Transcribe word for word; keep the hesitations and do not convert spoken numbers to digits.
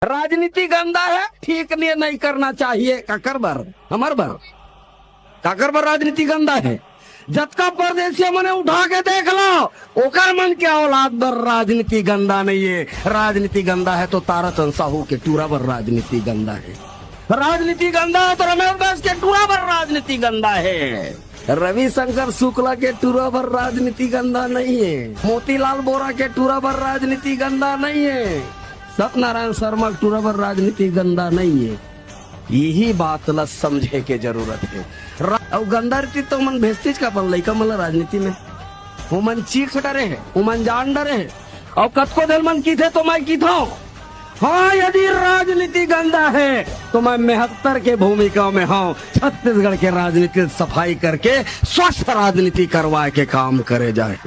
राजनीति गंदा है, ठीक नहीं, नहीं करना चाहिए। काकर बर? हमर बर। काकर बर राजनीति गंदा है? जतका परदेसिया मने उठा के देख लो, ओकर मन के औलाद बर राजनीति गंदा नहीं है। राजनीति गंदा है तो ताराचंद साहू के टूरा बर राजनीति गंदा है। राजनीति गंदा है तो रमेश बैस के टूरा बर राजनीति गंदा है। रविशंकर शुक्ला के टूरा बर राजनीति गंदा नहीं है। मोतीलाल बोरा के टूरा बर राजनीति गंदा नहीं है। सत्यनारायण शर्मा के टूरा बर राजनीति गंदा नहीं है। यही बात ला समझे के जरूरत है। रा-, अउ गंदा रीति तो मन भेजतीच का अपन लइका मन ला राजनीति में। ओमन चीख डरे हैं, ओमन जान डरे हैं। अउ कतको झन मन किथे तो मैं किथों, हाँ, यदि राजनीति गंदा है तो मैं मेहत्तर के भूमिका में हूँ। छत्तीसगढ़ के राजनीति सफाई करके स्वच्छ राजनीति करवाए के काम करे जाए।